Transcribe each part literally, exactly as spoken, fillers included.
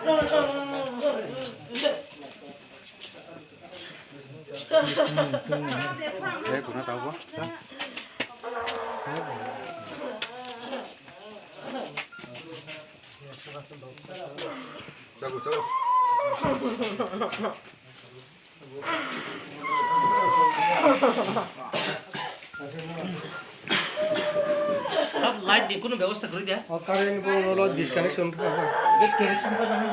Eh, kuna tau bo? Sabu, sabu. Light ni kunu bebosta kwrwi de? O current bo ulo disconnection. Be kerosene pa nang.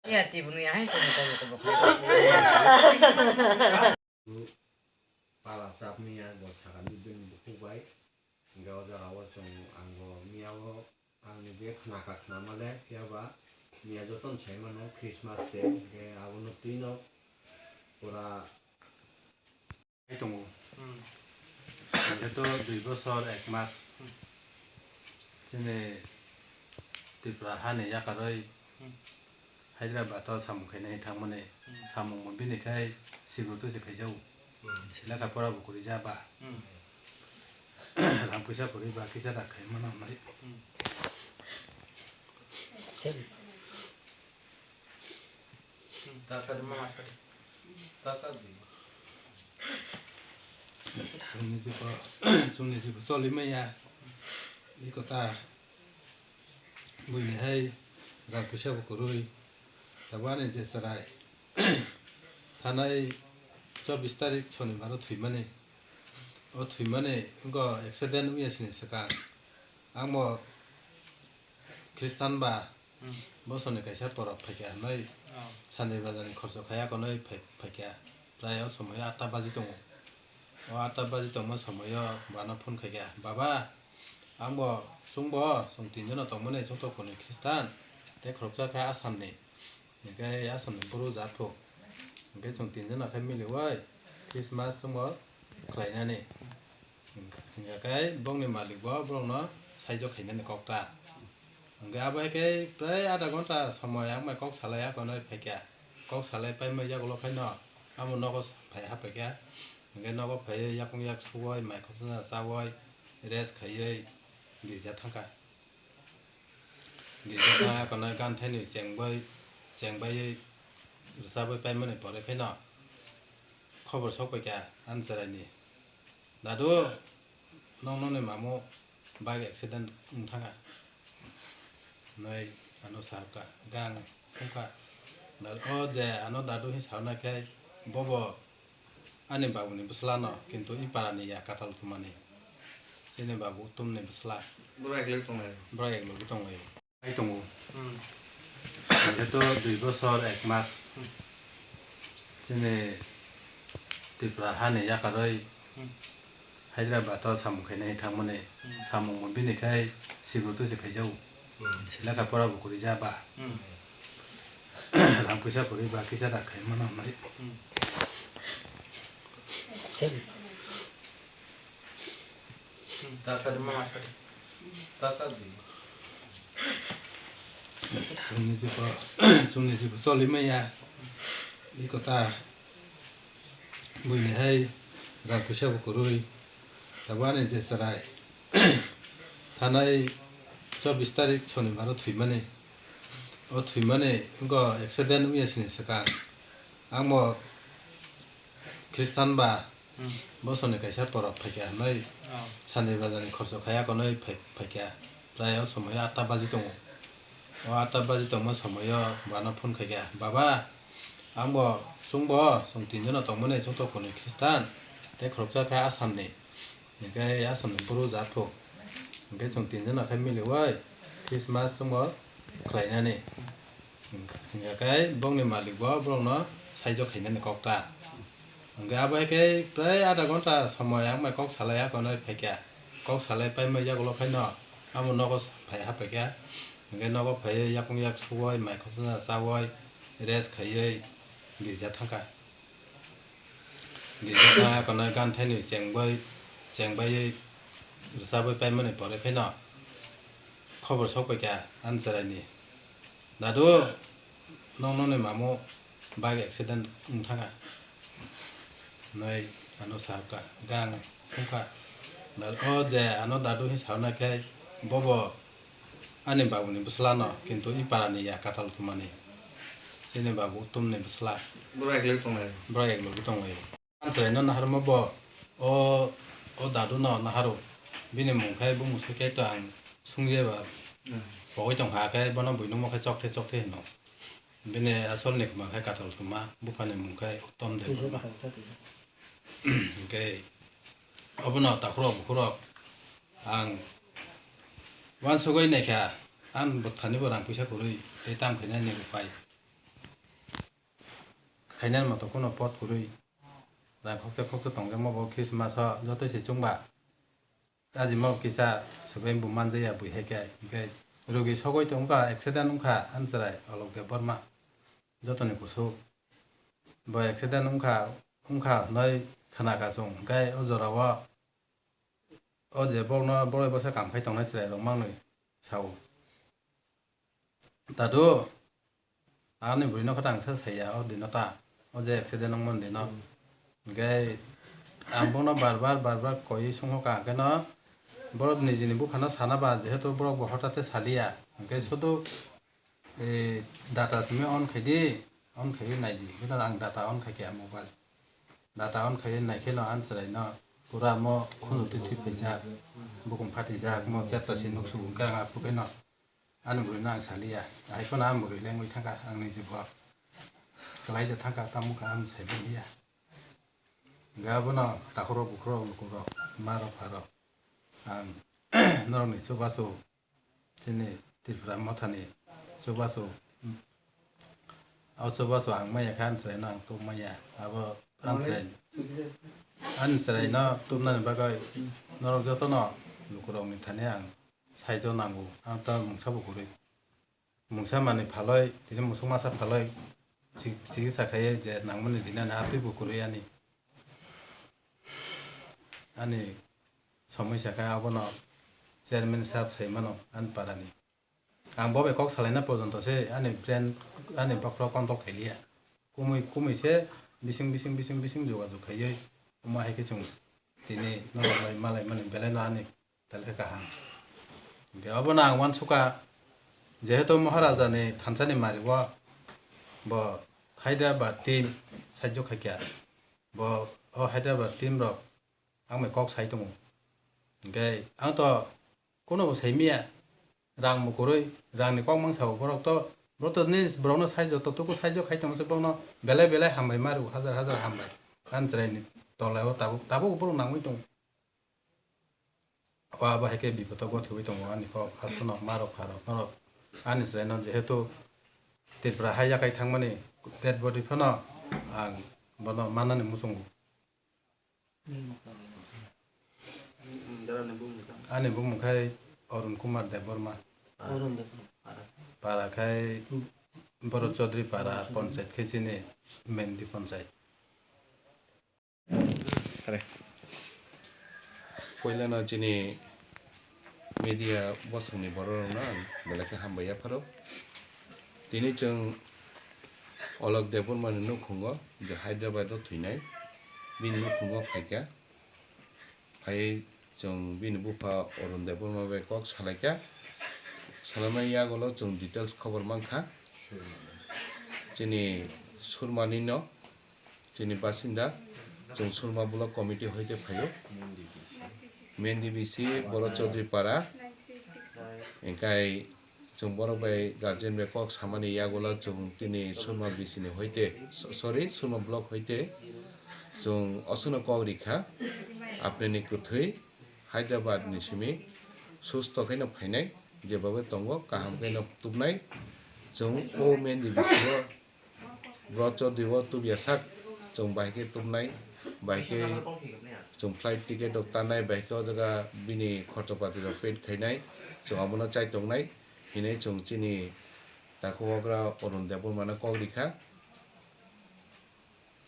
Iya, tibuni ahai kono kono kono. Pala chapni ya bo sakani bini bukhuk bai. Hingke o jaga o chwng ang bo miya o ang ni je khna ka khna male phiya ba miya joto no sai mano Christmas day hingke abo no twi no pura. Hai tongo. Hmm. Hingke to dui bosor ek mas. Hmm. Chini Tripura hani yakaroi Hmm. Hyderabad o samung khainai thangmani. Hmm. Samung bo bini khai security se khaijago. Hmm. Lekha pora bo kwrwi ja ba. Hmm. Rang puisa kwrwi ba kisa da khai mano nai. Hmm. Chwngni jikho, chwngni jikho choli maya. Iko ta buini hai rang puisa bo kwrwi. Tabuk ani je chwrai thanai chobbish tarik Sonibar o thwimani. O thwimani wngkha accident wngya sini swkang. Ang bo Khristan ba Hmm. Bosoni kaisa porok phaikha hinwi Oh. Sanjay bazarni khoroksa khaiya konwi phai-, phaikha. Prai o somoio atta baji tongo. O atta baji tongma somoio bana phone khaikha, "Baba, ang bo chwng bo chwng tinjono tongmani chwngtok kwnwi Khristan tei khoroksa khe Assamni. Hingkhe Assamni boro jat kho. Hingkhe chwng tinjono khe miliwi Christmas chwngbo khlainani." Hingkhe bongni malik bo borokno saijo khainani kok ta. Hingkhe abo hai khe prai adha ghonta somoi ang bai kok salai akonwi phaikha. Kok salai paimai yagulo khaino amo nogo phai haphaikha. Hingkhe nogo phaiwi yakung yak suwoi mai khopjana chawoi rest khaiwi girja thangkha. Girja thangwi akonwi gan thainwi chengbai, chengbai rwchabwi paimani pore khaino khobor sokpaikha ani chwraini, "Dadu, nong noni mamu bike accident wng thangkha," hinwi ano sakha, gang songkha. O je ano dadu hin saknai khe bobo ani babuni bwsla no, kintu i para ni ya katal thumani. Chini babu Uttom ni bwsla. Borok ek loge tonglai. Borok ek loge tonglai. Hai tongo. Hmm. Hingkhe to dui bosor ek mas. Hmm. Chini Tripura hani yakaroi Hmm. Hyderabad o samung khainai thangmani. Hmm. Samung bo bini khai security se khaijago. Hmm. Lekha pora bo kwrwi ja ba. Hmm. Rang puisa kwrwi ba kisa da khai mano hinwi. Hmm. Chwngni jikho, chwngni jikho choli maya. Iko ta buini hai rang puisa bo kwrwi. Tabuk ani je chwrai thanai chobbish tarik Sonibar o thwimani. O thwimani wngkha accident wngya sini swkang. Ang bo Khristan ba Hmm. Bosoni kaisa porok phaikha hinwi Oh. Sanjay bazarni khoroksa khaiya konwi phai-, phaikha. Prai o somoio atta baji tongo. O atta baji tongma somoio bana phone khaikha, "Baba, ang bo chwng bo chwng tinjono tongmani chwngtok kwnwi Khristan tei khoroksa khe Assamni." Hingkhe Assamni boro jat kho. Hingkhe chwng tinjono khe miliwi Christmas chwngbo khlainani. Hingkhe bongni malik bo borokno saijo khainani kok ta. Hingkhe abo hai khe prai adha ghonta somoi ang bai kok salai akonwi phaikha. Kok salai paimai yagulo khaino amo nogo phai haphaikha. Hingkhe nogo phaiwi yakung yak suwoi mai khopjana chawoi rest khaiwi girja thangkha. Girja thangwi akonwi gan thainwi chengbai, chengbai rwchabwi paimani pore khaino khobor sokpaikha ani chwraini, "Dadu, Nokno ni mamu bike accident wng thangkha. Noi ano sakha, gang sungkha. O je ano dadu hi sauna khe bobo ani babuni bwsla no, kintu i para ni ya katal tumani. Chini babu tumni bwsla. Borok eklo tonglai. Borok eklo tonglai. Amchwraino naharma bo o, o dadu no naharo. Bini mung khe bumung sai khe to ang sungje ba pogoi tong kha khe bono buino mo khe chokthai chokthai hino. Bini asol ni kwma khe katal kwma, buphani mung khe Uttom Debbarma. Hwnkhe obono takhurok bukhurok ang uansugui naikha, ang bwthani bo rang puisa kwrwi tei tam khainani upai. Khainani moto kuno pot kwrwi. Rang khoksa khoksa tongjakma bo Christmas o jotoi se chwngba. Ajimo kisa swbai bo manjaya bui hai khe, hwnkhe rugi sogoi tongkha, accident wngkha, amchwrai Alok Debbarma, jotoni kusuk. Bo accident wngkha, wngkha hwnwi khna kha chwng, hwnkhe o jorao o je borokno borok bwsa kam khai tongnai chwrairok manwi sao. Dadu, ani bwrwino khe ta ang sa saiya, o dino ta, o je accident wngmani dino. Hwnkhe ang bono bar bar, bar bar koi songkha, hwnkhe no borok nijini buphano sana ba, jehetu borok bo hotate saliya, hwnkhe sudu, eh, data simi on khaidi, on khaiwi naidi, hwnkhe no ang data on khaikha mobile. Data on khaiwi naikhe no amchwraino pura mo khunju twi thwi phaijak, bukung phatijak, mo chepta si nuk sugo hwnkhe ang aphuru khe no. Ani bwrwino ang saliya, hai phano ang bwrwi lengwi thangkha, ang niji bo kwlai de thangkha, tamo kha ang sai manya. Ga bono takhurok bukhurok lukurok, marok pharok, ang norokni chubachu, chini Tripura mothani chubachu, o chubachu ang manya khe ani chwraino ang tubmanya, abo ani chwrai, ani chwraino tubnani bagwi norok jotono lukurokni thani ang saijo nango, ang ta mungsa bo kwrwi. Mungsa manwi phalwi, tini musuk masa phalwi, chi-, chikitsa khaiwi je nangmani dinani atwi bo kwrwi ani. Ani somoi sakha abono chairman sahab sai mano ani parani. Ang bo bai kok salaina porjonto se ani brain, ani bokhorok control khailiya. Kumui, kumui se bising, bising, bising, bising jogajog khaiwi omo hai khe chwng tini norok bai malai mani belai no ani. Tal khe kaham. Hingke obono ang uansukha, jehetu Maharaja ni thansa ni mari o bo Hyderabad team saijo khaikha, bo o Hyderabad team rok ang bai kok sai tongo. Hingke ang to kuno bo sai miya, rang bo kwrwi, rang ni kok mangsa bo borok to, borok to ni borok no saijo to tuku saijo khai tongma se borok no belai belai hambai ma rw, hajar hajar hambai. Ang chwrai ni tola o tabuk, tabuk borok nangwi tongo. O abo hai khe bipodo gothiwi tongo ani kok, aswkno marok pharok norok ani chwraino jehetu Tripura hai yakai thangmani dead body phano ang bono manani muchungo. Ani bumung khai Arun Kumar Debbarma. Arun Debbarma. Para khai Boro Chaudhary Para Panchayat khai chini Mendi Panchayat. Are. Puilano chini media bosongni bororokno ang belai khe hambai yapharo. Tini chwng Alok Debbarmani nukhungo, je Hyderabad-o thwinai, bini nukhungo phaikha. Phaiwi chwng bini bupha Arun Debbarma bai kok salaikha. Salaimani yagulo chwng details khobor mankha. Chini Surmanino. Chini basinda, chwng Surma Block Committee hoite phaio. Mendi bisi, Boro Chaudhary Para. Engkai chwng borok bai guardian bai kok samani yagulo chwng tini Surma bisi ni hoite, so-, sorry, Surma Block hoite chwng oswkno kok rikha. Apnini kwthwi Hyderabad ni simi susto khe no phainai, jeba bai tongo, kaham khe no tubnai. Chwng o Mendi bisi o Boro Chaudhary o tubya sak, chwng bahai khe tubnai, bahai khe chwng flight ticket rok tanai, bahai khe o jaga bini khorchopati rok paid khainai, chwng abono chai tongnai hinwi chwng chini takhuk okra Arun Debbarma no kok rikha.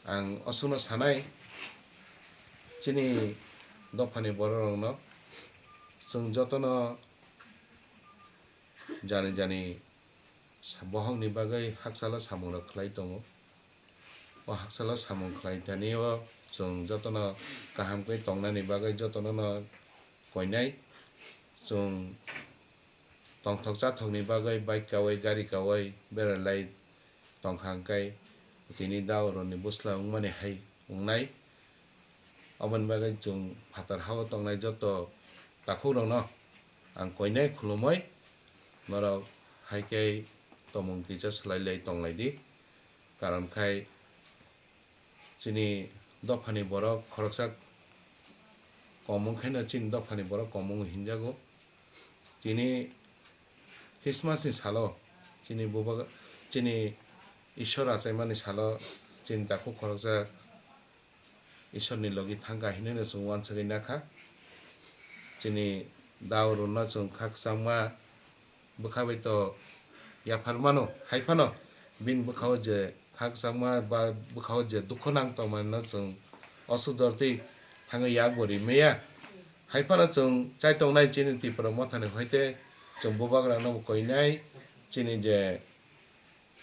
Ang oswkno sanai, chini dophani bororokno chwng jotono jani jani sa-, bohokni bagwi hakchalo samungrok khlai tongo. O hakchalo samung khlai thani o chwng jotono kaham khe tongnani bagwi jotono no koinai. Chwng tongthok chathokni bagwi bike kaui, gari kaui beralai tongkha hwnkhe tini dao roni bwsla wngmani hai wngnai. Aboni bagwi chwng phatar hao tongnai joto takhukrokno ang koinai khulumui norok hai khe tomung kisa swlai lai tonglai di. Karon khai chini dophani borok khoroksa kom wngkhaino chini dophani borok kom wngwi hinjago. Tini Christmas ni salo chini bubagra, chini Ishwar achaimani salo chini takhuk khoroksa Ishwarni logi thangkha hinwi no chwng uansugwi nakha. Chini dao rwno chwng khakchangma bwkha bai to yaphar mano, hai phano bini bwkhao je khakchangma ba bwkhao je dukhu nang tongmani no chwng osuk dortwi thangwi yak bo rimaya. Hai phano chwng chaitongnai chini Tipra Mothani hoite chwng bubagrano bo koinai chini je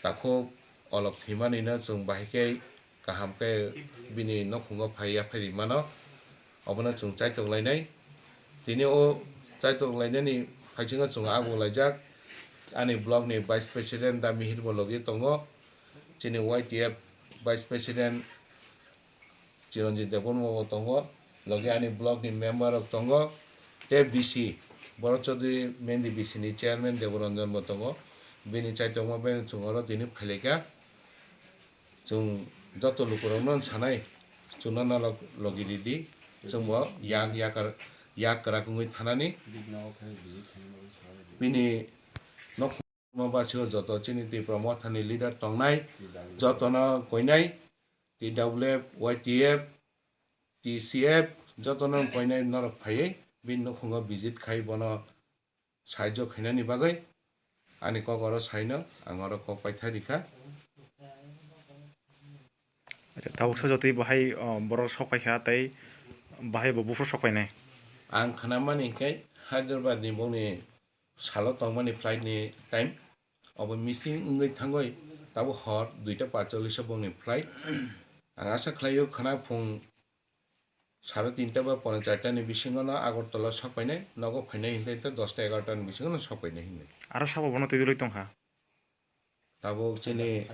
takhuk olok thwimani no chwng bahai khe kaham khe bini nokhungo phai yaphai rimano, obono chwng chaitok lainai. Tini o chaitok lainani phaisingo chwng abo laijak ani block ni vice president da Mihir bo logi tongo, chini Y T F vice president Chiranjit Debbarma bo tongo, logi ani block ni member rok tongo, tei B C Bharat Chaudhary Mendi B C ni chairman Deboranjan bo tongo. Bini chaitokma bai chwng oro tini phailaikha. Chwng joto lukurokno sanai, chwngno nalok logi ridi, chwngbo yak yakar, yak kwrak wngwi thanani. Bini nok basio joto chini Tipra Mothani leader tongnai, jotono koinai, T W F, Y T F, T C F, jotono koinai norok phaiwi bini nukhungo visit khai bono sahajyo khainani bagwi ani kok oro saino ang oro kok paithai rikha. Acha, tabuksa jotwi bahai, o, borok sok paikha tei bahai bo buphuru sok painai. Ang khnamani hinkhe Hyderabad ni bongni salo tongmani flight ni time, obo missing wngwi thangwi tabuk hor duita patchallis o bongni flight. Ang asa khlaio khna phung sare tinta ba pone charta ni bisingo no Agartala sok painai, nogo phainai hinkhe ta dosta egarota ni bisingo no sok painai hinwi. Aro sabo bono twi dwlwi tongkha. Tabuk chini,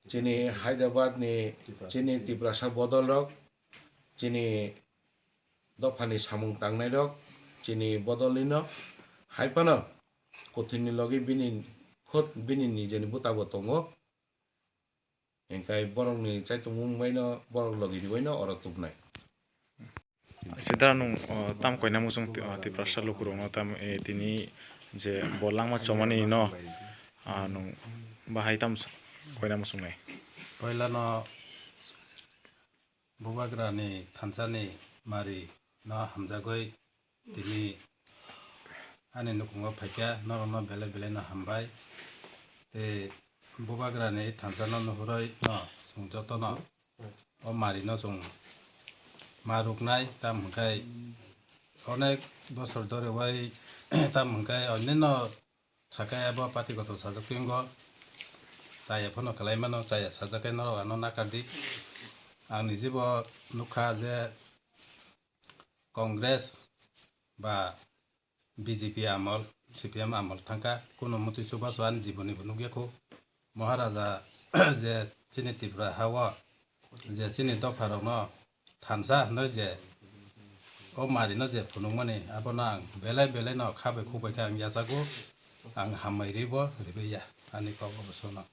chini Hyderabad ni, chini Tiprasa bodol rok, chini dophani samung tangnai rok, chini bodol ni no hai phano kuthwi ni logi bini khud bini nijeni buta bo tongo. Hinkhe borokni chaitokmung baino borok logi ribaino oro tubnai. Acha da nwng, o, tam koina muchung ti-, o, Tiprasa lukurokno tam, e, tini je bo langma chomani no, a, nwng bahai tam s-, koina muchungnai? Poilano Bubagrani thansani mari no hamjagwi tini ani nukhungo phaikha, norokno belai belai no hambai. Tei Bubagrani thansa no nuhurwi no chwng jotono o mari no chwng ma rwknai, tamo hwnkhe onek bosor doriwai tamo hwnkhe onino sakai abo party kotor sajak twi wngo, chaya phano kwlai mano, chaya sajak khe norok ano nakar di. Ang nijibo nukha je Congress ba B J P amol, C P M amol thangkha, kuno mutwi chubachu ani jiboni bo nukya khu. Maharaja je chini Tripura ha o, je chini dopha rokno thansa hwnwi je o mari no je phunukmani, abono ang belai belai no kha bai khuk bai khe ang yachago, ang hambai ribo ribaiya, ani kok bo sono.